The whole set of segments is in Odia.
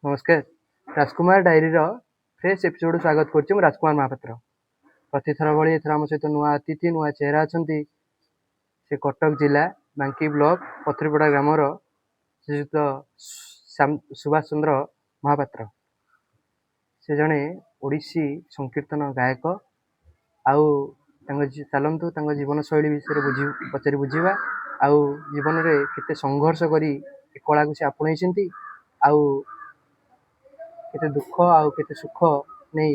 ନମସ୍କାର। ରାଜକୁମାର ଡାଏରୀର ଫ୍ରେଶ୍ ଏପିସୋଡ଼ ସ୍ୱାଗତ କରୁଛି ମୁଁ ରାଜକୁମାର ମହାପାତ୍ର। ପ୍ରତିଥର ଭଳି ଏଥର ଆମ ସହିତ ନୂଆ ଅତିଥି, ନୂଆ ଚେହେରା ଅଛନ୍ତି। ସେ କଟକ ଜିଲ୍ଲା ବାଙ୍କି ବ୍ଲକ ପଥୁରିପଡ଼ା ଗ୍ରାମର ଶ୍ରୀଯୁକ୍ତ ସୁଭାଷ ଚନ୍ଦ୍ର ମହାପାତ୍ର। ସେ ଜଣେ ଓଡ଼ିଶୀ ସଂକୀର୍ତ୍ତନ ଗାୟକ। ଆଉ ତାଙ୍କ ଚାଲନ୍ତୁ ତାଙ୍କ ଜୀବନଶୈଳୀ ବିଷୟରେ ପଚାରି ବୁଝିବା, ଆଉ ଜୀବନରେ କେତେ ସଂଘର୍ଷ କରି ଏ କଳାକୁ ସେ ଆପଣେଇଛନ୍ତି, ଆଉ କେତେ ଦୁଃଖ ଆଉ କେତେ ସୁଖ ନେଇ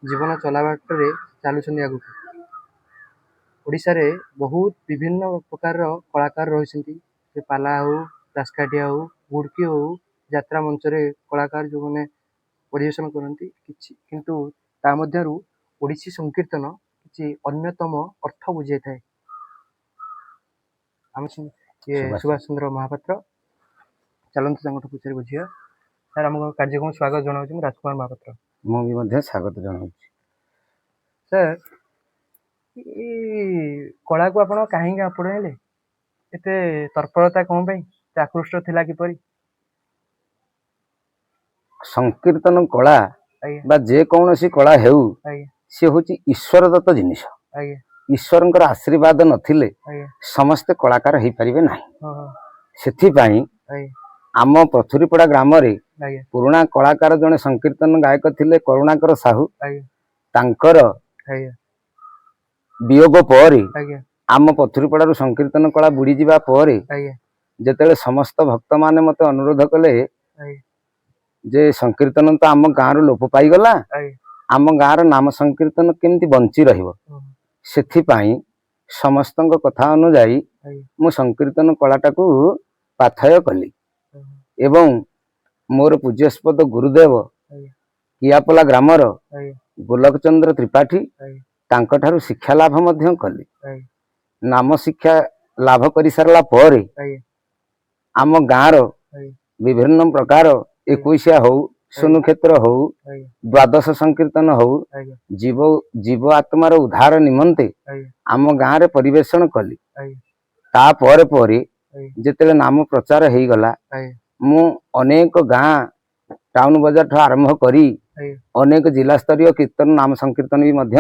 ଜୀବନ ଚଲା ବାଟରେ ଚାଲୁଛନ୍ତି ଆଗକୁ। ଓଡ଼ିଶାରେ ବହୁତ ବିଭିନ୍ନ ପ୍ରକାରର କଳାକାର ରହିଛନ୍ତି। ସେ ପାଲା ହଉ, ଦାସକାଠିଆ ହଉ, ଘୁଡ଼କି ହଉ, ଯାତ୍ରା ମଞ୍ଚରେ କଳାକାର ଯେଉଁମାନେ ପରିବେଷଣ କରନ୍ତି କିଛି, କିନ୍ତୁ ତା ମଧ୍ୟରୁ ଓଡ଼ିଶୀ ସଂକୀର୍ତ୍ତନ କିଛି ଅନ୍ୟତମ ଅର୍ଥ ବୁଝାଇଥାଏ। ଆମ ଇଏ ସୁଭାଷ। ସୁଭାଷ ଚନ୍ଦ୍ର ମହାପାତ୍ର, ଚାଲନ୍ତୁ ତାଙ୍କଠୁ ପଚାରି ବୁଝିବା। ସାର୍, ଆମ କାର୍ଯ୍ୟକ୍ରମ ସ୍ୱାଗତ ଜଣାଉଛି ମୁଁ ରାଜକୁମାର ମହାପାତ୍ର। ମୁଁ ବି ମଧ୍ୟ ସ୍ୱାଗତ ଜଣାଉଛି। ସାର୍, ଏଇ କଳାକୁ ଆପଣ କାହିଁକି ଆପଣେଇଲେ? ଏତେ ତତ୍ପରତା କ'ଣ ପାଇଁ? ଏତେ ଆକୃଷ୍ଟ ଥିଲା କିପରି? ସଂକୀର୍ତ୍ତନ କଳା ବା ଯେକୌଣସି କଳା ହେଉ, ସିଏ ହଉଛି ଈଶ୍ୱର ଦତ୍ତ ଜିନିଷ। ଈଶ୍ୱରଙ୍କର ଆଶୀର୍ବାଦ ନଥିଲେ ସମସ୍ତେ କଳାକାର ହେଇପାରିବେ ନାହିଁ। ହଁ ହଁ ସେଥିପାଇଁ ଆମ ପଥୁରିପଡ଼ା ଗ୍ରାମରେ ପୁରୁଣା କଳାକାର ଜଣେ ସଂକୀର୍ତ୍ତନ ଗାୟକ ଥିଲେ କରୁଣାକର ସାହୁ। ତାଙ୍କର ବିୟୋଗ ପରେ, ଆମ ପଥୁରିପଡ଼ାରୁ ସଂକୀର୍ତ୍ତନ କଳା ବୁଡ଼ିଯିବା ପରେ, ଯେତେବେଳେ ସମସ୍ତ ଭକ୍ତମାନେ ମତେ ଅନୁରୋଧ କଲେ ଯେ ସଂକୀର୍ତ୍ତନ ତ ଆମ ଗାଁରୁ ଲୋପ ପାଇଗଲା, ଆମ ଗାଁର ନାମ ସଂକୀର୍ତ୍ତନ କେମିତି ବଞ୍ଚି ରହିବ, ସେଥିପାଇଁ ସମସ୍ତଙ୍କ କଥା ଅନୁଯାୟୀ ମୁଁ ସଂକୀର୍ତ୍ତନ କଳାଟାକୁ ପାଥେୟ କଲି ଏବଂ ମୋର ପୂଜ୍ୟାସ୍ପଦ ଗୁରୁଦେବ କିଆପଲା ଗ୍ରାମର ଗୋଲକଚନ୍ଦ୍ର ତ୍ରିପାଠୀ, ତାଙ୍କଠାରୁ ଶିକ୍ଷା ଲାଭ ମଧ୍ୟ କଲି। ନାମ ଶିକ୍ଷା ଲାଭ କରିସାରିଲା ପରେ ଆମ ଗାଁର ବିଭିନ୍ନ ପ୍ରକାର ଏକୋଇଶିଆ ହଉ, ସୁନୁକ୍ଷେତ୍ର ହଉ, ଦ୍ୱାଦଶ ସଂକୀର୍ତ୍ତନ ହଉ, ଜୀବ ଜୀବ ଆତ୍ମାର ଉଦ୍ଧାର ନିମନ୍ତେ ଆମ ଗାଁରେ ପରିବେଷଣ କଲି। ତାପରେ ପରେ ଯେତେବେଳେ ନାମ ପ୍ରଚାର ହେଇଗଲା, ମୁଁ ଅନେକ ଗାଁ, ଟାଉନ ବଜାର ଠୁ ଆରମ୍ଭ କରି ଅନେକ ଜିଲ୍ଲା ସ୍ତରୀୟ କୀର୍ତ୍ତନ, ନାମ ସଂକୀର୍ତ୍ତନ ବି ମଧ୍ୟ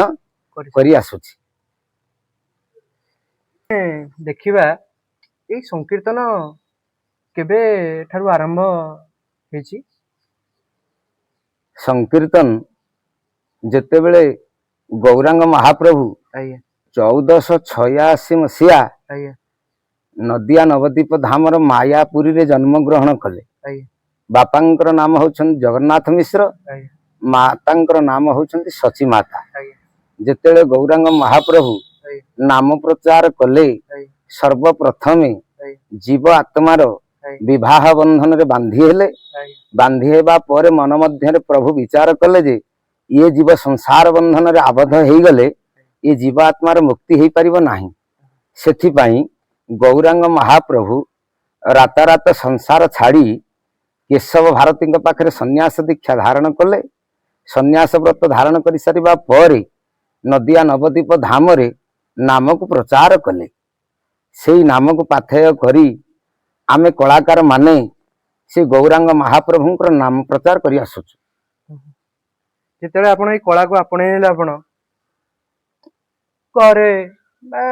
କରି ଆସୁଛି। ଦେଖିବା, ଏଇ ସଂକୀର୍ତ୍ତନ କେବେ ଠାରୁ ଆରମ୍ଭ ହେଇଛି? ସଂକୀର୍ତ୍ତନ ଯେତେବେଳେ ଗୌରାଙ୍ଗ ମହାପ୍ରଭୁ 1486 ମସିହା ନଦିଆ ନବଦ୍ୱୀପ ଧାମର ମାୟାପୁରୀରେ ଜନ୍ମ ଗ୍ରହଣ କଲେ। ବାପାଙ୍କର ନାମ ହଉଛନ୍ତି ଜଗନ୍ନାଥ ମିଶ୍ର, ମାତାଙ୍କର ନାମ ହଉଛନ୍ତି ସଚୀ ମାତା। ଯେତେବେଳେ ଗୌରାଙ୍ଗ ମହାପ୍ରଭୁ ନାମ ପ୍ରଚାର କଲେ, ସର୍ବପ୍ରଥମେ ଜୀବ ଆତ୍ମାର ବିବାହ ବନ୍ଧନରେ ବାନ୍ଧି ହେଲେ। ବାନ୍ଧି ହେବା ପରେ ମନ ମଧ୍ୟରେ ପ୍ରଭୁ ବିଚାର କଲେ ଯେ ଇଏ ଜୀବ ସଂସାର ବନ୍ଧନରେ ଆବଦ୍ଧ ହେଇଗଲେ ଇଏ ଜୀବ ଆତ୍ମାର ମୁକ୍ତି ହେଇପାରିବ ନାହିଁ। ସେଥିପାଇଁ ଗୌରାଙ୍ଗ ମହାପ୍ରଭୁ ରାତାରାତ ସଂସାର ଛାଡ଼ି କେଶବ ଭାରତୀଙ୍କ ପାଖରେ ସନ୍ନ୍ୟାସ ଦୀକ୍ଷା ଧାରଣ କଲେ। ସନ୍ନ୍ୟାସ ବ୍ରତ ଧାରଣ କରିସାରିବା ପରେ ନଦିଆ ନବଦ୍ୱୀପ ଧାମରେ ନାମକୁ ପ୍ରଚାର କଲେ। ସେଇ ନାମକୁ ପାଥେୟ କରି ଆମେ କଳାକାର ମାନେ ସେ ଗୌରାଙ୍ଗ ମହାପ୍ରଭୁଙ୍କର ନାମ ପ୍ରଚାର କରି ଆସୁଛୁ। ଯେତେବେଳେ ଆପଣ ଏଇ କଳାକୁ ଆପଣେଇଲେ, ଆପଣ ଘରେ ବା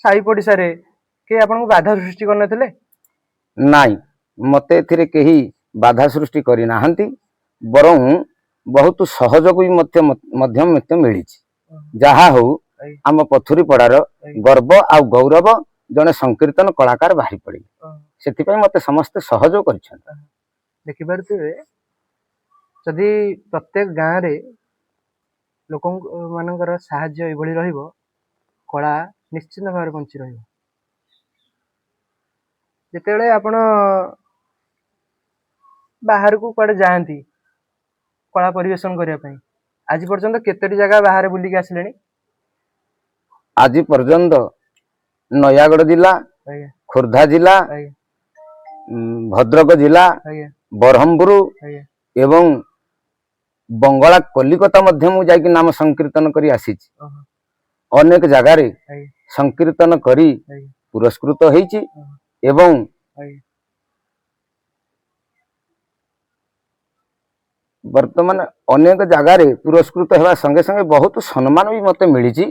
ସାହି ପଡ଼ିଶାରେ କେହି ଆପଣଙ୍କୁ ବାଧା ସୃଷ୍ଟି କରିନଥିଲେ? ନାଇଁ, ମତେ ଏଥିରେ କେହି ବାଧା ସୃଷ୍ଟି କରିନାହାନ୍ତି, ବରଂ ବହୁତ ସହଯୋଗ ବି ମଧ୍ୟ ମତେ ମିଳିଛି। ଯାହା ହଉ, ଆମ ପଥୁରୀ ପଡ଼ାର ଗର୍ବ ଆଉ ଗୌରବ ଜଣେ ସଂକୀର୍ତ୍ତନ କଳାକାର ବାହାରି ପଡ଼ିଲେ। ସେଥିପାଇଁ ମତେ ସମସ୍ତେ ସହଯୋଗ କରିଛନ୍ତି। ଦେଖିପାରୁଥିବେ, ଯଦି ପ୍ରତ୍ୟେକ ଗାଁରେ ଲୋକଙ୍କ ମାନଙ୍କର ସାହାଯ୍ୟ ଏଇଭଳି ରହିବ, କଳା ନିଶ୍ଚିନ୍ତ ଭାବରେ ବଞ୍ଚି ରହିବ। ଯେତେବେଳେ ଆପଣ ବାହାରକୁ କୁଆଡ଼େ ଯାଆନ୍ତି କଳା ପରିବେଷଣ କରିବା ପାଇଁ, ଆଜି ପର୍ଯ୍ୟନ୍ତ କେତୋଟି ଜାଗା ବାହାରେ ବୁଲିକି ଆସିଲେଣି? ଆଜି ପର୍ଯ୍ୟନ୍ତ ନୟାଗଡ଼ ଜିଲ୍ଲା, ଖୋର୍ଦ୍ଧା ଜିଲ୍ଲା, ଭଦ୍ରକ ଜିଲ୍ଲା, ବ୍ରହ୍ମପୁର ଏବଂ ବଙ୍ଗଳା କଲିକତା ମଧ୍ୟ ମୁଁ ଯାଇକି ନାମ ସଂକୀର୍ତ୍ତନ କରି ଆସିଛି। ଅନେକ ଜାଗାରେ ସଂକୀର୍ତ୍ତନ କରି ପୁରସ୍କୃତ ହେଇଛି ଏବଂ ବର୍ତ୍ତମାନ ଅନେକ ଜାଗାରେ ପୁରସ୍କୃତ ହେବା ସଙ୍ଗେ ସଙ୍ଗେ ବହୁତ ସମ୍ମାନ ବି ମୋତେ ମିଳିଛି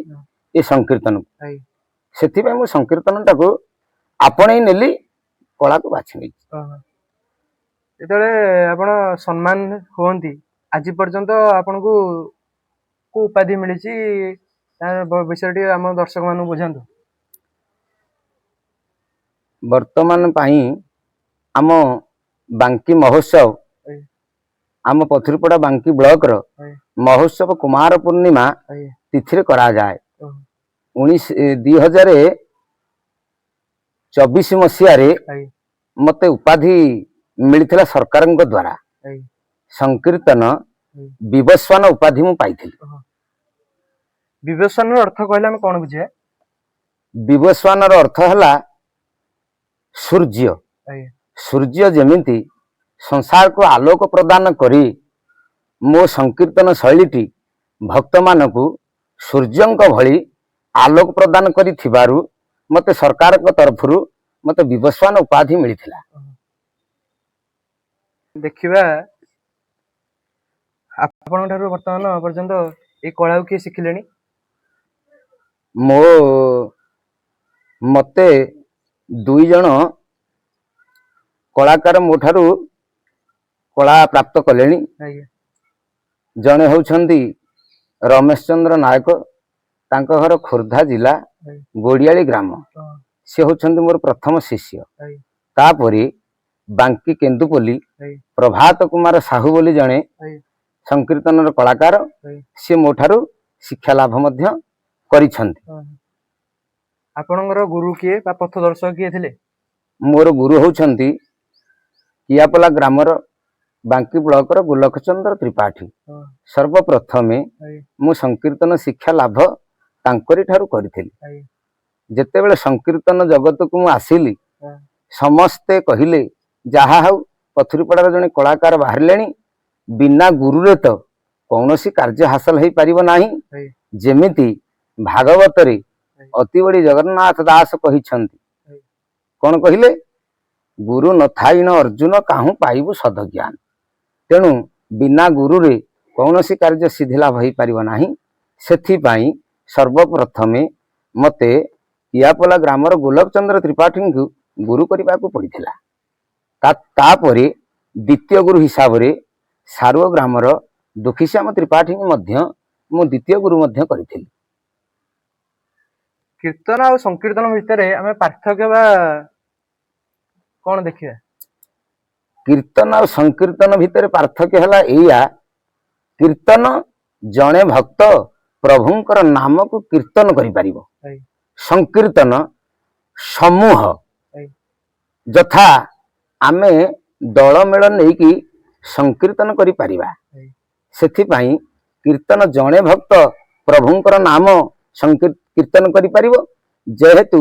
ଏ ସଂକୀର୍ତ୍ତନକୁ। ସେଥିପାଇଁ ମୁଁ ସଂକୀର୍ତ୍ତନଟାକୁ ଆପଣେଇ ନେଲି, କଳାକୁ ବାଛି ନେଇଛି। ଯେତେବେଳେ ଆପଣ ସମ୍ମାନ ହୁଅନ୍ତି, ଆଜି ପର୍ଯ୍ୟନ୍ତ ଆପଣଙ୍କୁ କୋଉ ଉପାଧି ମିଳିଛି, ତା ବିଷୟରେ ଟିକେ ଆମ ଦର୍ଶକ ମାନଙ୍କୁ ବୁଝାନ୍ତୁ। ବର୍ତ୍ତମାନ ପାଇଁ ଆମ ବାଙ୍କି ମହୋତ୍ସବ, ଆମ ପଥୁରୀପଡ଼ା ବାଙ୍କି ବ୍ଲକର ମହୋତ୍ସବ କୁମାର ପୂର୍ଣ୍ଣିମା ତିଥିରେ କରାଯାଏ। 2024 ମସିହାରେ ମତେ ଉପାଧି ମିଳିଥିଲା ସରକାରଙ୍କ ଦ୍ଵାରା। ସଂକୀର୍ତ୍ତନ ବିବସ୍ୱାନ ଉପାଧି ମୁଁ ପାଇଥିଲି। ବିବସ୍ୱାନର ଅର୍ଥ କହିଲେ ଆମେ କଣ ବୁଝିବା? ବିବସ୍ୱାନର ଅର୍ଥ ହେଲା ସୂର୍ଯ୍ୟ। ସୂର୍ଯ୍ୟ ଯେମିତି ସଂସାରକୁ ଆଲୋକ ପ୍ରଦାନ କରି, ମୋ ସଂକୀର୍ତ୍ତନ ଶୈଳୀଟି ଭକ୍ତମାନଙ୍କୁ ସୂର୍ଯ୍ୟଙ୍କ ଭଳି ଆଲୋକ ପ୍ରଦାନ କରିଥିବାରୁ ମୋତେ ସରକାରଙ୍କ ତରଫରୁ ମୋତେ ବିବସ୍ୱାନ ଉପାଧି ମିଳିଥିଲା। ଦେଖିବା, ଆପଣଙ୍କ ଠାରୁ ବର୍ତ୍ତମାନ ପର୍ଯ୍ୟନ୍ତ ଏଇ କଳାକୁ କିଏ ଶିଖିଲେଣି? ମତେ 2 ଜଣ କଳାକାର ମୋ ଠାରୁ କଳା ପ୍ରାପ୍ତ କଲେଣି। ଜଣେ ହେଉଛନ୍ତି ରମେଶ ଚନ୍ଦ୍ର ନାୟକ, ତାଙ୍କ ଘର ଖୋର୍ଦ୍ଧା ଜିଲ୍ଲା ଗୋଡ଼ିଆଳି ଗ୍ରାମ। ସେ ହେଉଛନ୍ତି ମୋର ପ୍ରଥମ ଶିଷ୍ୟ। ତାପରେ ବାଙ୍କି କେନ୍ଦୁପଲ୍ଲୀ ପ୍ରଭାତ କୁମାର ସାହୁ ବୋଲି ଜଣେ ସଂକୀର୍ତ୍ତନର କଳାକାର, ସିଏ ମୋ ଠାରୁ ଶିକ୍ଷା ଲାଭ ମଧ୍ୟ କରିଛନ୍ତି। ଆପଣଙ୍କର ଗୁରୁ କିଏ ବା ପଥଦର୍ଶକ କିଏ ଥିଲେ? ମୋର ଗୁରୁ ହେଉଛନ୍ତି କିଆପଲା ଗ୍ରାମର ବାଙ୍କି ବ୍ଲକର ଗୋଲଖଚନ୍ଦ୍ର ତ୍ରିପାଠୀ। ସର୍ବପ୍ରଥମେ ମୁଁ ସଂକୀର୍ତ୍ତନ ଶିକ୍ଷା ଲାଭ ତାଙ୍କରି ଠାରୁ କରିଥିଲି। ଯେତେବେଳେ ସଂକୀର୍ତ୍ତନ ଜଗତକୁ ମୁଁ ଆସିଲି, ସମସ୍ତେ କହିଲେ, ଯାହା ହଉ, ପଥୁରୀପଡ଼ାର ଜଣେ କଳାକାର ବାହାରିଲେଣି, ବିନା ଗୁରୁରେ ତ କୌଣସି କାର୍ଯ୍ୟ ହାସଲ ହେଇପାରିବ ନାହିଁ। ଯେମିତି ଭାଗବତରେ ଅତିବଡ଼ି ଜଗନ୍ନାଥ ଦାସ କହିଛନ୍ତି, କଣ କହିଲେ? ଗୁରୁ ନଥାଇଣ ଅର୍ଜୁନ କାହୁଁ ପାଇବୁ ସଦଜ୍ଞାନ। ତେଣୁ ବିନା ଗୁରୁରେ କୌଣସି କାର୍ଯ୍ୟ ସିଦ୍ଧି ଲାଭ ହେଇପାରିବ ନାହିଁ। ସେଥିପାଇଁ ସର୍ବପ୍ରଥମେ ମୋତେ କିଆପଲା ଗ୍ରାମର ଗୋଲକଚନ୍ଦ୍ର ତ୍ରିପାଠୀଙ୍କୁ ଗୁରୁ କରିବାକୁ ପଡ଼ିଥିଲା। ତାପରେ ଦ୍ୱିତୀୟ ଗୁରୁ ହିସାବରେ ସାରୁଅ ଗ୍ରାମର ଦୁଃଖୀଶ୍ୟାମ ତ୍ରିପାଠୀଙ୍କୁ ମଧ୍ୟ ମୁଁ ଦ୍ୱିତୀୟ ଗୁରୁ ମଧ୍ୟ କରିଥିଲି। କୀର୍ତ୍ତନ ଆଉ ସଂକୀର୍ତ୍ତନ ଭିତରେ ଆମେ ପାର୍ଥକ୍ୟ ବା କଣ ଦେଖିବା? କୀର୍ତ୍ତନ ଆଉ ସଂକୀର୍ତ୍ତନ ଭିତରେ ପାର୍ଥକ୍ୟ ହେଲା ଏଇଆ, କୀର୍ତ୍ତନ ଜଣେ ଭକ୍ତ ପ୍ରଭୁଙ୍କର ନାମକୁ କୀର୍ତ୍ତନ କରିପାରିବ। ସଂକୀର୍ତ୍ତନ ସମୂହ, ଯଥା ଆମେ ଦଳମେଳ ନେଇକି ସଂକୀର୍ତ୍ତନ କରିପାରିବା। ସେଥିପାଇଁ କୀର୍ତ୍ତନ ଜଣେ ଭକ୍ତ ପ୍ରଭୁଙ୍କର ନାମ କୀର୍ତ୍ତନ କରିପାରିବ। ଯେହେତୁ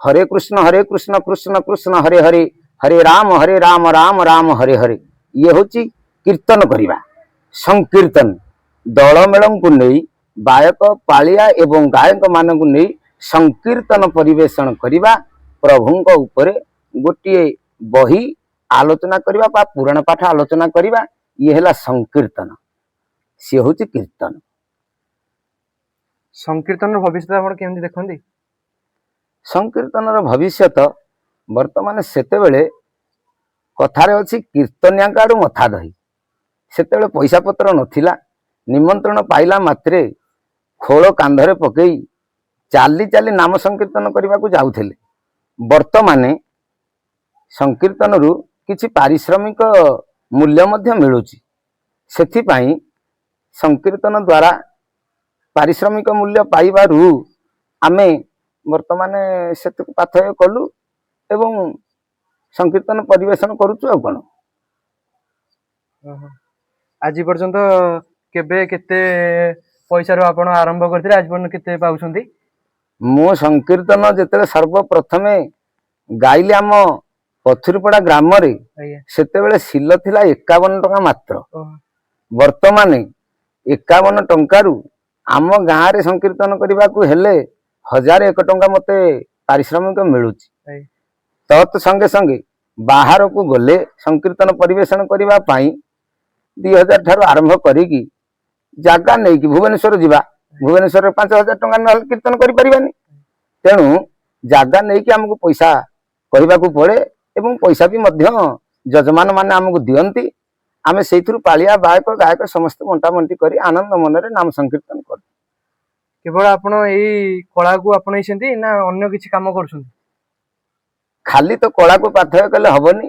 ହରେ କୃଷ୍ଣ ହରେ କୃଷ୍ଣ କୃଷ୍ଣ କୃଷ୍ଣ ହରେ ହରେ, ହରେ ରାମ ହରେ ରାମ ରାମ ରାମ ହରେ ହରେ, ଇଏ ହଉଛି କୀର୍ତ୍ତନ କରିବା। ସଂକୀର୍ତ୍ତନ ଦଳମେଳଙ୍କୁ ନେଇ, ବାୟକ, ପାଳିଆ ଏବଂ ଗାୟକ ମାନଙ୍କୁ ନେଇ ସଂକୀର୍ତ୍ତନ ପରିବେଷଣ କରିବା, ପ୍ରଭୁଙ୍କ ଉପରେ ଗୋଟିଏ ବହି ଆଲୋଚନା କରିବା ବା ପୁରାଣ ପାଠ ଆଲୋଚନା କରିବା, ଇଏ ହେଲା ସଂକୀର୍ତ୍ତନ, ସିଏ ହଉଛି କୀର୍ତ୍ତନ। ସଂକୀର୍ତ୍ତନର ଭବିଷ୍ୟତ ଆପଣ କେମିତି ଦେଖନ୍ତି? ସଂକୀର୍ତ୍ତନର ଭବିଷ୍ୟତ ବର୍ତ୍ତମାନ, ସେତେବେଳେ କଥାରେ ଅଛି, କୀର୍ତ୍ତନିଆଙ୍କ ଆଡୁ ମଥା ଦହି। ସେତେବେଳେ ପଇସା ପତ୍ର ନଥିଲା। ନିମନ୍ତ୍ରଣ ପାଇଲା ମାତ୍ରେ ଖୋଳ କାନ୍ଧରେ ପକେଇ ଚାଲି ଚାଲି ନାମ ସଂକୀର୍ତ୍ତନ କରିବାକୁ ଯାଉଥିଲେ। ବର୍ତ୍ତମାନ ସଂକୀର୍ତ୍ତନରୁ କିଛି ପାରିଶ୍ରମିକ ମୂଲ୍ୟ ମଧ୍ୟ ମିଳୁଛି। ସେଥିପାଇଁ ସଂକୀର୍ତ୍ତନ ଦ୍ୱାରା ପାରିଶ୍ରମିକ ମୂଲ୍ୟ ପାଇବାରୁ ଆମେ ବର୍ତ୍ତମାନ ସେତକୁ ପାଥେୟ କଲୁ ଏବଂ ସଂକୀର୍ତ୍ତନ ପରିବେଷଣ କରୁଛୁ, ଆଉ କଣ। ଆଜି ପର୍ଯ୍ୟନ୍ତ କେବେ କେତେ ପଇସାରୁ ଆପଣ ଆରମ୍ଭ କରିଥିଲେ, ଆଜି ପର୍ଯ୍ୟନ୍ତ କେତେ ପାଉଛନ୍ତି? ମୁଁ ସଂକୀର୍ତ୍ତନ ଯେତେବେଳେ ସର୍ବପ୍ରଥମେ ଗାଇଲି ଆମ ପଥୁରୀପଡ଼ା ଗ୍ରାମରେ, ସେତେବେଳେ ଶିଲ ଥିଲା 51 ଟଙ୍କା ମାତ୍ର। ବର୍ତ୍ତମାନ 51 ଟଙ୍କାରୁ ଆମ ଗାଁରେ ସଂକୀର୍ତ୍ତନ କରିବାକୁ ହେଲେ 1001 ଟଙ୍କା ମତେ ପାରିଶ୍ରମିକ ମିଳୁଛି। ତତ୍ ସଙ୍ଗେ ସଙ୍ଗେ ବାହାରକୁ ଗଲେ ସଂକୀର୍ତ୍ତନ ପରିବେଷଣ କରିବା ପାଇଁ 2000 ଠାରୁ ଆରମ୍ଭ କରିକି ଜାଗା ନେଇକି ଭୁବନେଶ୍ୱର ଯିବା, ଭୁବନେଶ୍ୱରରେ 5000 ଟଙ୍କା ନହେଲେ କୀର୍ତ୍ତନ କରିପାରିବାନି। ତେଣୁ ଜାଗା ନେଇକି ଆମକୁ ପଇସା କହିବାକୁ ପଡେ ଏବଂ ପଇସା ବି ମଧ୍ୟ ଯଜମାନ ମାନେ ଆମକୁ ଦିଅନ୍ତି। ଆମେ ସେଇଥିରୁ ପାଳିଆ, ବାୟକ, ଗାୟକ ସମସ୍ତେ ବଣ୍ଟା ବଣ୍ଟି କରି ଆନନ୍ଦ ମନରେ ନାମ ସଂକୀର୍ତ୍ତନ କରୁ। କେବଳ ଆପଣ ଏଇ କଳାକୁ ଆପଣେଇଛନ୍ତି ନା ଅନ୍ୟ କିଛି କାମ କରୁଛନ୍ତି? ଖାଲି ତ କଳାକୁ ପାଥେୟ କଲେ ହବନି।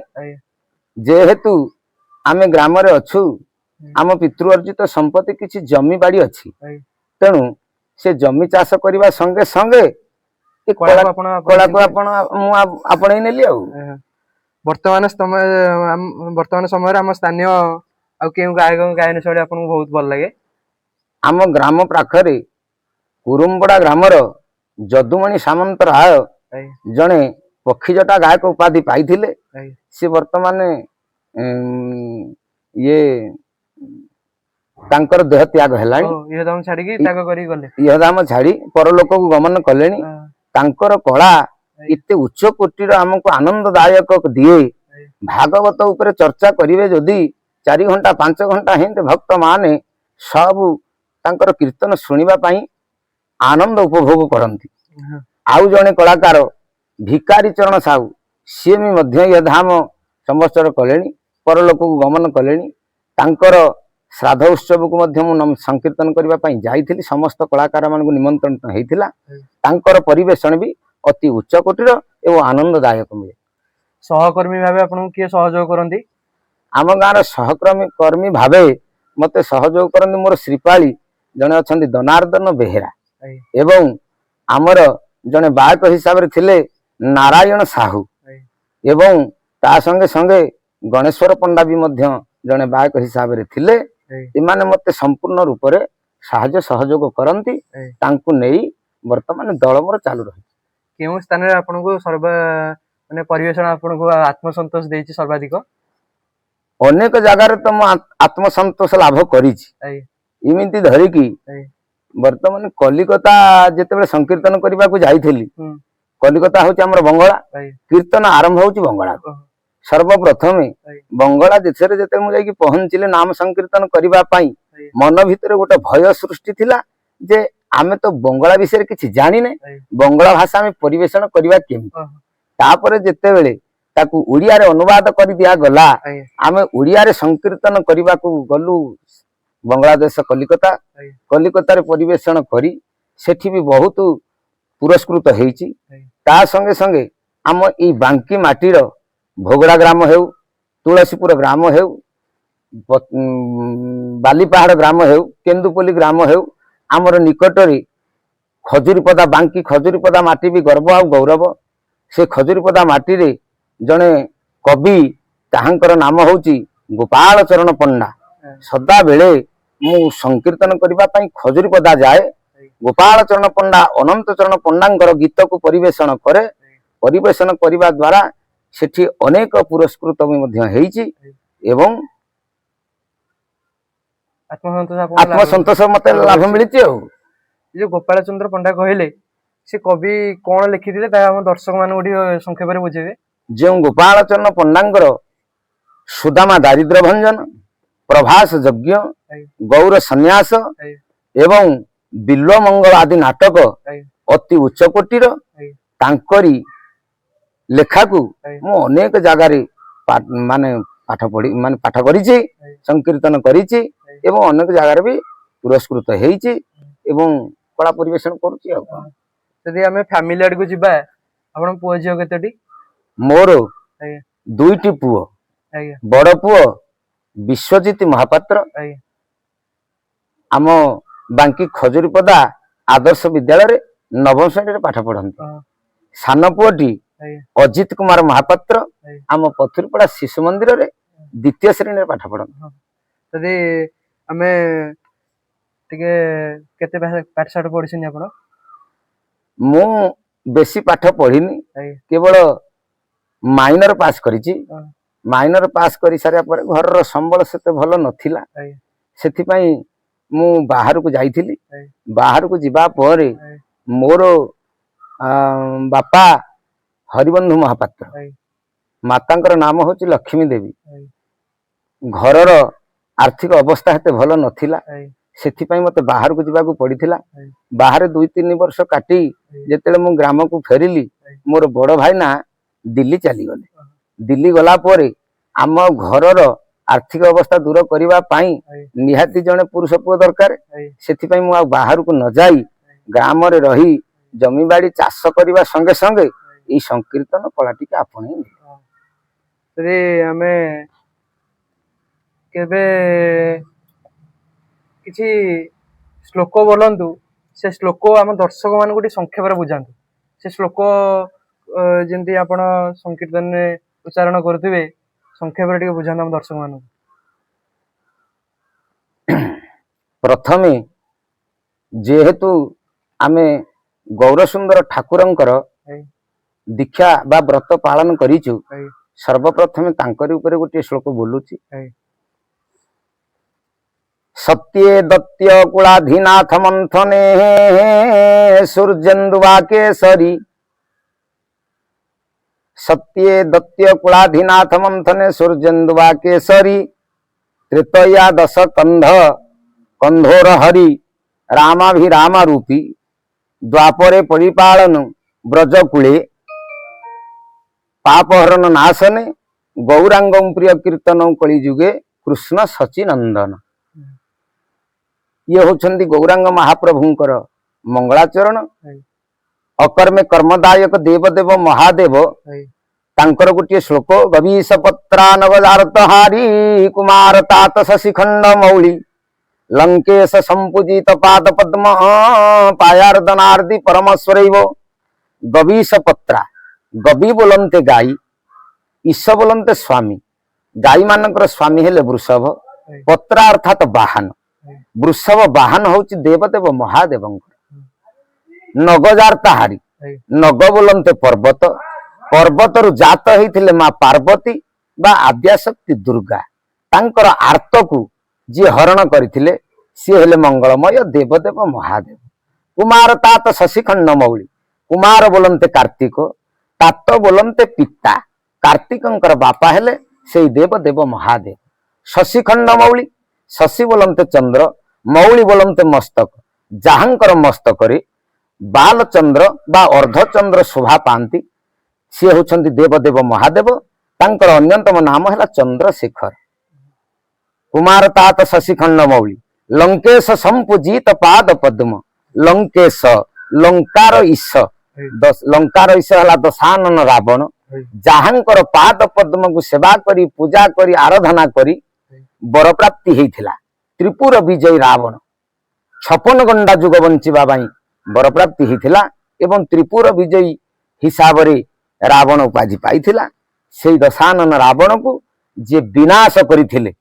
ଯେହେତୁ ଆମେ ଗ୍ରାମରେ ଅଛୁ, ଆମ ପିତୃ ଅର୍ଜିତ ସମ୍ପତ୍ତି କିଛି ଜମି ବାଡି ଅଛି। ତେଣୁ ସେ ଜମି ଚାଷ କରିବା ସଙ୍ଗେ ସଙ୍ଗେ ଏ କଳା କଳାକୁ ଆପଣ କଳାକୁ ଆପଣେଇଛନ୍ତି? ଆପଣ ମୁଁ ଆପଣେଇ ନେଲି ଆଉ। ବର୍ତ୍ତମାନ ସମୟ ବର୍ତ୍ତମାନ ସମୟରେ ଆମ ସ୍ଥାନୀୟ ଆଉ କେଉଁ ଗାୟକ ଗାୟନ ଶୈଳୀ ଆପଣଙ୍କୁ ବହୁତ ଭଲ ଲାଗେ? ଆମ ଗ୍ରାମ ପାଖରେ କୁରୁମ୍ବଡା ଗ୍ରାମର ଯଦୁମଣି ସାମନ୍ତ ରାୟ ଜଣେ ପକ୍ଷୀଜଟା ଗାୟକ ଉପାଧି ପାଇଥିଲେ। ସେ ବର୍ତ୍ତମାନ ଇଏ ତାଙ୍କର ଦେହ ତ୍ୟାଗ ହେଲାଣି। ଇହଧାମ ଛାଡିକି ତ୍ୟାଗ କରିକି ଗଲେ। ଇହଧାମ ଛାଡି ପରଲୋକକୁ ଗମନ କଲେଣି। ତାଙ୍କର କଳା ଏତେ ଉଚ୍ଚ କୋଟିର, ଆମକୁ ଆନନ୍ଦଦାୟକ ଦିଏ। ଭାଗବତ ଉପରେ ଚର୍ଚ୍ଚା କରିବେ ଯଦି 4 ଘଣ୍ଟା 5 ଘଣ୍ଟା ହେନ୍ତି ଭକ୍ତ ମାନେ ସବୁ ତାଙ୍କର କୀର୍ତ୍ତନ ଶୁଣିବା ପାଇଁ ଆନନ୍ଦ ଉପଭୋଗ କରନ୍ତି। ଆଉ ଜଣେ କଳାକାର ଭିକାରୀ ଚରଣ ସାହୁ, ସିଏ ବି ମଧ୍ୟ ଇହଧାମ ସମ୍ବତ୍ସର କଲେଣି, ପରଲୋକକୁ ଗମନ କଲେଣି। ତାଙ୍କର ଶ୍ରାଦ୍ଧ ଉତ୍ସବକୁ ମଧ୍ୟ ମୁଁ ସଂକୀର୍ତ୍ତନ କରିବା ପାଇଁ ଯାଇଥିଲି। ସମସ୍ତ କଳାକାରମାନଙ୍କୁ ନିମନ୍ତ୍ରଣ ହେଇଥିଲା। ତାଙ୍କର ପରିବେଷଣ ବି ଅତି ଉଚ୍ଚ କୋଟିର ଏବଂ ଆନନ୍ଦଦାୟକ ମିଳେ। ସହକର୍ମୀ ଭାବେ ଆପଣଙ୍କୁ କିଏ ସହଯୋଗ କରନ୍ତି? ଆମ ଗାଁର ସହକର୍ମୀ କର୍ମୀ ଭାବେ ମତେ ସହଯୋଗ କରନ୍ତି ମୋର ଶ୍ରୀପାଳି ଜଣେ ଅଛନ୍ତି ଜନାର୍ଦ୍ଦନ ବେହେରା ଏବଂ ଆମର ଜଣେ ବାୟକ ହିସାବରେ ଥିଲେ ନାରାୟଣ ସାହୁ ଏବଂ ତା ସଙ୍ଗେ ସଙ୍ଗେ ଗଣେଶ୍ୱର ପଣ୍ଡା ବି ମଧ୍ୟ ଜଣେ ବାୟକ ହିସାବରେ ଥିଲେ। ଏମାନେ ମତେ ସମ୍ପୂର୍ଣ୍ଣ ରୂପରେ ସାହାଯ୍ୟ ସହଯୋଗ କରନ୍ତି। ତାଙ୍କୁ ନେଇ ବର୍ତ୍ତମାନ ଦଳ ମୋର ଚାଲୁ ରହିଛି। କେଉଁ ସ୍ଥାନରେ ଆପଣଙ୍କୁ ସର୍ବା ମାନେ ପରିବେଷଣ ଆପଣଙ୍କୁ ଆତ୍ମସନ୍ତୋଷ ଦେଇଛି ସର୍ବାଧିକ? ଅନେକ ଜାଗାରେ ତ ମୁଁ ଆତ୍ମସନ୍ତୋଷ ଲାଭ କରିଛି। ଏମିତି ଧରିକି ବର୍ତ୍ତମାନ କଲିକତା ଯେତେବେଳେ ସଂକୀର୍ତ୍ତନ କରିବାକୁ ଯାଇଥିଲି, କଲିକତା ହଉଛି ଆମର ବଙ୍ଗଳା, କୀର୍ତ୍ତନ ଆରମ୍ଭ ହଉଛି ବଙ୍ଗଳା। ସର୍ବପ୍ରଥମେ ବଙ୍ଗଳା ଦେଶରେ ଯେତେବେଳେ ମୁଁ ଯାଇକି ପହଞ୍ଚିଲେ ନାମ ସଂକୀର୍ତ୍ତନ କରିବା ପାଇଁ, ମନ ଭିତରେ ଗୋଟେ ଭୟ ସୃଷ୍ଟି ଥିଲା ଯେ ଆମେ ତ ବଙ୍ଗଳା ବିଷୟରେ କିଛି ଜାଣିନେ, ବଙ୍ଗଳା ଭାଷା ଆମେ ପରିବେଷଣ କରିବା କେମିତି? ତାପରେ ଯେତେବେଳେ ତାକୁ ଓଡ଼ିଆରେ ଅନୁବାଦ କରି ଦିଆଗଲା, ଆମେ ଓଡ଼ିଆରେ ସଂକୀର୍ତ୍ତନ କରିବାକୁ ଗଲୁ ବଙ୍ଗଳାଦେଶ କଲିକତା। କଲିକତାରେ ପରିବେଷଣ କରି ସେଠି ବି ବହୁତ ପୁରସ୍କୃତ ହେଇଛି। ତା ସଙ୍ଗେ ସଙ୍ଗେ ଆମ ଏଇ ବାଙ୍କି ମାଟିର ଭୋଗଡ଼ା ଗ୍ରାମ ହେଉ, ତୁଳସୀପୁର ଗ୍ରାମ ହେଉ, ବାଲିପାହାଡ଼ ଗ୍ରାମ ହେଉ, କେନ୍ଦୁପଲ୍ଲୀ ଗ୍ରାମ ହେଉ, ଆମର ନିକଟରେ ଖଜୁରୀପଦା, ବାଙ୍କି ଖଜୁରୀପଦା ମାଟି ବି ଗର୍ବ ଆଉ ଗୌରବ। ସେ ଖଜୁରୀପଦା ମାଟିରେ ଜଣେ କବି, ତାହାଙ୍କର ନାମ ହେଉଛି ଗୋପାଳ ଚରଣ ପଣ୍ଡା। ସଦାବେଳେ ମୁଁ ସଂକୀର୍ତ୍ତନ କରିବା ପାଇଁ ଖଜୁରୀପଦା ଯାଏ। ଗୋପାଳ ଚରଣ ପଣ୍ଡା, ଅନନ୍ତ ଚରଣ ପଣ୍ଡାଙ୍କର ଗୀତକୁ ପରିବେଷଣ କରେ। ପରିବେଷଣ କରିବା ଦ୍ୱାରା ସେଠି ଅନେକ ପୁରସ୍କୃତ ବି ମଧ୍ୟ ହେଇଛି ଏବଂ ଆତ୍ମସନ୍ତୋଷ ଆପଣଙ୍କୁ ଲାଭ ଆତ୍ମସନ୍ତୋଷ ମତେ ଲାଭ ମିଳିଛି ଆଉ। ଏ ଯୋଉ ଗୋପାଳ ଚନ୍ଦ୍ର ପଣ୍ଡା କହିଲେ, ସେ କବି କଣ ଲେଖିଥିଲେ ତାହା ଆମ ଦର୍ଶକ ମାନଙ୍କୁ ଟିକେ ସଂକ୍ଷେପରେ ବୁଝେଇବେ। ଯେଉଁ ଗୋପାଳ ଚରଣ ପଣ୍ଡାଙ୍କର ସୁଦାମା ଦାରିଦ୍ର୍ୟ ଭଞ୍ଜନ, ପ୍ରଭାସ ଯଜ୍ଞ, ଗୌର ସନ୍ନ୍ୟାସ ଏବଂ ବିଲ୍ୱ ମଙ୍ଗଳ ଆଦି ନାଟକ ଅତି ଉଚ୍ଚ କୋଟିର। ତାଙ୍କରି ଲେଖାକୁ ମୁଁ ଅନେକ ଜାଗାରେ ମାନେ ପାଠ ପଢି ମାନେ ପାଠ କରିଛି, ସଂକୀର୍ତ୍ତନ କରିଛି ଏବଂ ଅନେକ ଜାଗାରେ ବି ପୁରସ୍କୃତ ହେଇଛି ଏବଂ କଳା ପରିବେଷଣ କରୁଛି ଆଉ କଣ। ଯଦି ଆମେ ଫ୍ୟାମିଲି ଆଡକୁ ଯିବା, ଆପଣ ପୁଅ ଝିଅ କେତୋଟି? ମୋର ଦୁଇଟି ପୁଅ। ବଡ ପୁଅ ବିଶ୍ୱଜିତ ମହାପାତ୍ର ଆମ ବାଙ୍କି ଖଜୁରୀପଦା ଆଦର୍ଶ ବିଦ୍ୟାଳୟରେ ନବମ ଶ୍ରେଣୀରେ ପାଠ ପଢନ୍ତି। ସାନ ପୁଅଟି ଅଜିତ କୁମାର ମହାପାତ୍ର ଆମ ପଥୁରୀପଡ଼ା ଶିଶୁ ମନ୍ଦିରରେ ଦ୍ୱିତୀୟ ଶ୍ରେଣୀରେ ପାଠ ପଢନ୍ତି। ଯଦି ଆମେ ଟିକେ କେତେ ପାଠ ସାଠ ପଢିଛନ୍ତି ଆପଣ? ମୁଁ ବେଶୀ ପାଠ ପଢିନି, କେବଳ ମାଇନର ପାସ୍ କରିଛି। ମାଇନର ପାସ୍ କରି ସାରିବା ପରେ ଘରର ସମ୍ବଳ ସେତେ ଭଲ ନଥିଲା, ସେଥିପାଇଁ ମୁଁ ବାହାରକୁ ଯାଇଥିଲି। ବାହାରକୁ ଯିବା ପରେ ମୋର ବାପା ହରିବନ୍ଧୁ ମହାପାତ୍ର, ମାତାଙ୍କର ନାମ ହଉଛି ଲକ୍ଷ୍ମୀ ଦେବୀ। ଘରର ଆର୍ଥିକ ଅବସ୍ଥା ଏତେ ଭଲ ନଥିଲା, ସେଥିପାଇଁ ମତେ ବାହାରକୁ ଯିବାକୁ ପଡିଥିଲା। ବାହାରେ 2-3 ବର୍ଷ କାଟି ଯେତେବେଳେ ମୁଁ ଗ୍ରାମକୁ ଫେରିଲି, ମୋର ବଡ ଭାଇନା ଦିଲ୍ଲୀ ଚାଲିଗଲେ। ଦିଲ୍ଲୀ ଗଲା ପରେ ଆମ ଘରର ଆର୍ଥିକ ଅବସ୍ଥା ଦୂର କରିବା ପାଇଁ ନିହାତି ଜଣେ ପୁରୁଷ ପୁଅ ଦରକାର। ସେଥିପାଇଁ ମୁଁ ଆଉ ବାହାରକୁ ନ ଯାଇ ଗ୍ରାମରେ ରହି ଜମିବାଡି ଚାଷ କରିବା ସଙ୍ଗେ ସଙ୍ଗେ ଏଇ ସଂକୀର୍ତ୍ତନ କଳା ଟିକେ ଆପଣେଇ ନେଲି। ଯଦି ଆମେ କେବେ କିଛି ଶ୍ଲୋକ ବୋଲନ୍ତୁ, ସେ ଶ୍ଲୋକ ଆମ ଦର୍ଶକ ମାନଙ୍କୁ ଟିକେ ସଂକ୍ଷେପରେ ବୁଝାନ୍ତୁ। ସେ ଶ୍ଲୋକ ଯେମିତି ଆପଣ ସଂକୀର୍ତ୍ତନରେ ଉଚ୍ଚାରଣ କରୁଥିବେ, ସଂକ୍ଷେପରେ ଟିକେ ବୁଝାନ୍ତୁ ଆମ ଦର୍ଶକ ମାନଙ୍କୁ। ପ୍ରଥମେ ଯେହେତୁ ଆମେ ଗୌରସୁନ୍ଦର ଠାକୁରଙ୍କର ଦୀକ୍ଷା ବା ବ୍ରତ ପାଳନ କରିଛୁ, ସର୍ବପ୍ରଥମେ ତାଙ୍କରି ଉପରେ ଗୋଟିଏ ଶ୍ଲୋକ ବୋଲୁଛି। ସତ୍ୟେ ଦତ୍ୟ କୁଳାଧିନାଥ ମନ୍ଥନେ ସୂର୍ଯ୍ୟନ୍ଦୁବା କେଶରୀ, ସତ୍ୟେ ଦତ୍ୟ କୁଳାଧିନାଥ ମନ୍ଥନେ ସୂର୍ଯ୍ୟନ୍ଦୁବା କେଶରୀ, ତ୍ରେତୟା ଦଶ କନ୍ଧ କନ୍ଧୋର ହରି ରାମାଭିରାମ ରୂପୀ, ଦ୍ୱାପରେ ପରିପାଳନ ବ୍ରଜକୂଳେ ପାପହରଣ ନାଶନେ ଗୌରାଙ୍ଗಂ ପ୍ରିୟ କୀର୍ତ୍ତନ କଳି ଯୁଗେ କୃଷ୍ଣ ସଚିନନ୍ଦନ। ଇଏ ହଉଛନ୍ତି ଗୌରାଙ୍ଗ ମହାପ୍ରଭୁଙ୍କର ମଙ୍ଗଳାଚରଣ। ଅକର୍ମେ କର୍ମଦାୟକ ଦେବ ଦେବ ମହାଦେବ, ତାଙ୍କର ଗୋଟିଏ ଶ୍ଲୋକ। ଗବୀଷ ପତ୍ରାନଗଜାରତହାରୀ କୁମାର ତାତ ଶଶିଖଣ୍ଡ ମୌଳି, ଲଙ୍କେଶ ସମ୍ପୂଜିତ ପାଦ ପଦ୍ମ ପାୟାର୍ଦନାର୍ଦି ପରମଶ୍ୱରୈବ। ଗବୀଷ ପତ୍ରା, ଗବି ବୋଲନ୍ତେ ଗାଈ, ଈଶ ବୋଲନ୍ତେ ସ୍ୱାମୀ। ଗାଈ ମାନଙ୍କର ସ୍ୱାମୀ ହେଲେ ବୃଷଭ। ପତ୍ରା ଅର୍ଥାତ ବାହନ। ବୃଷଭ ବାହନ ହଉଛି ଦେବଦେବ ମହାଦେବଙ୍କର। ନଗଜାର୍ତାହାରୀ, ନଗ ବୋଲନ୍ତେ ପର୍ବତ। ପର୍ବତରୁ ଜାତ ହେଇଥିଲେ ମା ପାର୍ବତୀ ବା ଆଦ୍ୟାଶକ୍ତି ଦୁର୍ଗା। ତାଙ୍କର ଆର୍ତ୍ତକୁ ଯିଏ ହରଣ କରିଥିଲେ, ସିଏ ହେଲେ ମଙ୍ଗଳମୟ ଦେବଦେବ ମହାଦେବ। କୁମାର ତାତ ଶଶିଖଣ୍ଡ ମୌଳି, କୁମାର ବୋଲନ୍ତେ କାର୍ତ୍ତିକ, ତାତ ବୋଲନ୍ତେ ପିତା। କାର୍ତ୍ତିକଙ୍କର ବାପା ହେଲେ ସେଇ ଦେବଦେବ ମହାଦେବ। ଶଶିଖଣ୍ଡ ମୌଳି, ଶଶି ବୋଲନ୍ତେ ଚନ୍ଦ୍ର, ମୌଳି ବୋଲନ୍ତେ ମସ୍ତକ। ଯାହାଙ୍କର ମସ୍ତକରେ ବାଲଚନ୍ଦ୍ର ବା ଅର୍ଦ୍ଧଚନ୍ଦ୍ର ଶୋଭା ପାଆନ୍ତି, ସିଏ ହଉଛନ୍ତି ଦେବଦେବ ମହାଦେବ। ତାଙ୍କର ଅନ୍ୟତମ ନାମ ହେଲା ଚନ୍ଦ୍ରଶେଖର। କୁମାର ତାତ ଶଶିଖଣ୍ଡ ମୌଳି ଲଙ୍କେଶ ସମ୍ପୂଜିତ ପାଦ ପଦ୍ମ। ଲଙ୍କେଶ, ଲଙ୍କାର ଈଶ, ଲଙ୍କାର ଈଶ ହେଲା ଦଶାନନ ରାବଣ, ଯାହାଙ୍କର ପାଦ ପଦ୍ମକୁ ସେବା କରି, ପୂଜା କରି, ଆରାଧନା କରି ବରପ୍ରାପ୍ତି ହେଇଥିଲା ତ୍ରିପୁର ବିଜୟୀ ରାବଣ। 56 ଗଣ୍ଡା ଯୁଗ ବଞ୍ଚିବା ପାଇଁ ବରପ୍ରାପ୍ତି ହେଇଥିଲା ଏବଂ ତ୍ରିପୁର ବିଜୟୀ ହିସାବରେ ରାବଣ ଉପାଧି ପାଇଥିଲା। ସେଇ ଦଶାନନ ରାବଣକୁ ଯିଏ ବିନାଶ କରିଥିଲେ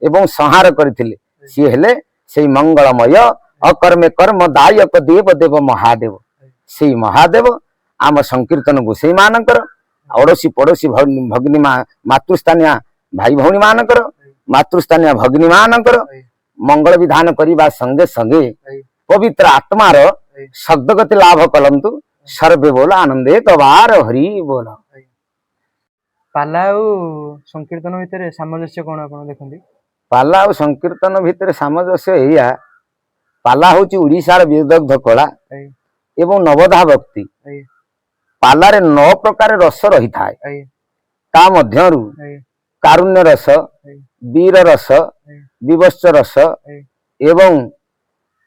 ଏବଂ ସଂହାର କରିଥିଲେ, ସିଏ ହେଲେ ସେଇ ମଙ୍ଗଳମୟ ଅକର୍ମେ କର୍ମ ଦାୟକ ଦେବ ଦେବ ମହାଦେବ। ସେଇ ମହାଦେବ ଆମ ସଂକୀର୍ତ୍ତନ ଗୋସାଇ ମାନଙ୍କର, ଅଡ଼ୋଶୀ ପଡ଼ୋଶୀ ଭଗ୍ନୀ ମାତୃସ୍ଥାନୀୟ ଭାଇ ଭଉଣୀ ମାନଙ୍କର, ମାତୃସ୍ଥାନୀୟ ଭଗ୍ନୀ ମାନଙ୍କର ମଙ୍ଗଳ ବିଧାନ କରିବା ସଙ୍ଗେ ସଙ୍ଗେ ପବିତ୍ର ଆତ୍ମାର ସଦ୍ଗତି ଲାଭ କରନ୍ତୁ। ସର୍ବେ ବୋଲ ଆନନ୍ଦେ କବାର ହରି ବୋଲ। ପାଲା ଆଉ ସଂକୀର୍ତ୍ତନ ଭିତରେ ସାମଞ୍ଜସ୍ୟ କଣ ଆପଣ ଦେଖନ୍ତି? ପାଲା ଆଉ ସଂକୀର୍ତ୍ତନ ଭିତରେ ସାମଞ୍ଜସ୍ୟ ଏଇଆ, ପାଲା ହଉଛି ଓଡ଼ିଶାର ବିଦଗ୍ଧ କଳା ଏବଂ ନବଧା ଭକ୍ତି। ପାଲାରେ 9 ପ୍ରକାର ରସ ରହିଥାଏ। ତା ମଧ୍ୟରୁ କାରୁଣ୍ୟ ରସ, ବୀର ରସ, ବିଭତ୍ସ ରସ ଏବଂ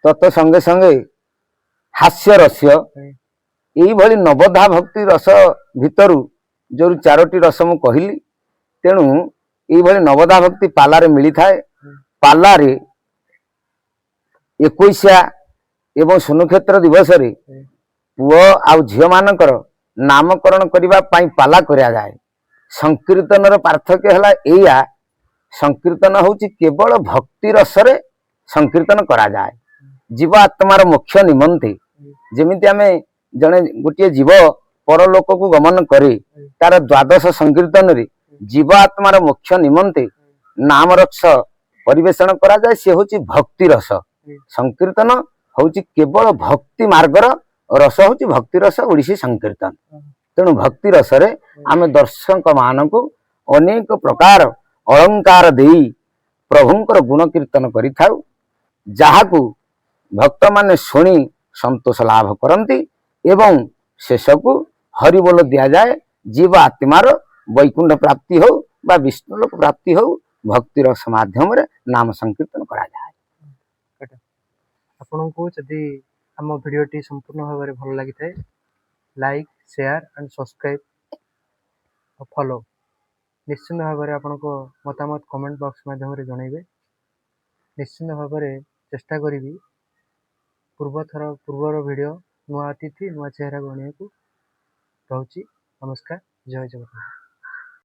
ତତ ସଙ୍ଗେ ସଙ୍ଗେ ହାସ୍ୟ ରସ୍ୟ, ଏଇଭଳି ନବଧା ଭକ୍ତି ରସ ଭିତରୁ ଯୋଉ 4ଟି ରସ ମୁଁ କହିଲି। ତେଣୁ ଏଇଭଳି ନବଧା ଭକ୍ତି ପାଲାରେ ମିଳିଥାଏ। ପାଲାରେ ଏକୋଇଶିଆ ଏବଂ ସୁନକ୍ଷେତ୍ର ଦିବସରେ ପୁଅ ଆଉ ଝିଅ ମାନଙ୍କର ନାମକରଣ କରିବା ପାଇଁ ପାଲା କରାଯାଏ। ସଂକୀର୍ତ୍ତନର ପାର୍ଥକ୍ୟ ହେଲା ଏଇଆ, ସଂକୀର୍ତ୍ତନ ହଉଛି କେବଳ ଭକ୍ତି ରସରେ ସଂକୀର୍ତ୍ତନ କରାଯାଏ ଜୀବ ଆତ୍ମାର ମୋକ୍ଷ ନିମନ୍ତେ। ଯେମିତି ଆମେ ଜଣେ ଗୋଟିଏ ଜୀବ ପରଲୋକକୁ ଗମନ କରେ, ତାର ଦ୍ୱାଦଶ ସଂକୀର୍ତ୍ତନରେ ଜୀବ ଆତ୍ମାର ମୋକ୍ଷ ନିମନ୍ତେ ନାମ ରସ ପରିବେଷଣ କରାଯାଏ। ସେ ହଉଛି ଭକ୍ତି ରସ। ସଂକୀର୍ତ୍ତନ ହଉଛି କେବଳ ଭକ୍ତି ମାର୍ଗର ରସ, ହଉଛି ଭକ୍ତି ରସ ଓଡ଼ିଶୀ ସଂକୀର୍ତ୍ତନ। ତେଣୁ ଭକ୍ତି ରସରେ ଆମେ ଦର୍ଶକ ମାନଙ୍କୁ ଅନେକ ପ୍ରକାର ଅଳଙ୍କାର ଦେଇ ପ୍ରଭୁଙ୍କର ଗୁଣ କୀର୍ତ୍ତନ କରିଥାଉ, ଯାହାକୁ ଭକ୍ତମାନେ ଶୁଣି ସନ୍ତୋଷ ଲାଭ କରନ୍ତି ଏବଂ ଶେଷକୁ ହରିବୋଲ ଦିଆଯାଏ। ଜୀବ ଆତ୍ମାର ବୈକୁଣ୍ଠ ପ୍ରାପ୍ତି ହଉ ବା ବିଷ୍ଣୁଲୋକ ପ୍ରାପ୍ତି ହଉ, ଭକ୍ତି ରସ ମାଧ୍ୟମରେ ନାମ ସଂକୀର୍ତ୍ତନ କରାଯାଏ। ଆପଣଙ୍କୁ ଯଦି ଆମ ଭିଡ଼ିଓଟି ସମ୍ପୂର୍ଣ୍ଣ ଭାବରେ ଭଲ ଲାଗିଥାଏ, ଲାଇକ୍, ସେୟାର ଆଣ୍ଡ ସବସ୍କ୍ରାଇବ୍ ଆଉ ଫଲୋ। ନିଶ୍ଚିନ୍ତ ଭାବରେ ଆପଣଙ୍କ ମତାମତ କମେଣ୍ଟ ବକ୍ସ ମାଧ୍ୟମରେ ଜଣାଇବେ। ନିଶ୍ଚିନ୍ତ ଭାବରେ ଚେଷ୍ଟା କରିବି ପୂର୍ବଥର ପୂର୍ବର ଭିଡ଼ିଓ, ନୂଆ ଅତିଥି, ନୂଆ ଚେହେରାକୁ ଆଣିବାକୁ। ରହୁଛି, ନମସ୍କାର, ଜୟ ଜଗନ୍ନାଥ।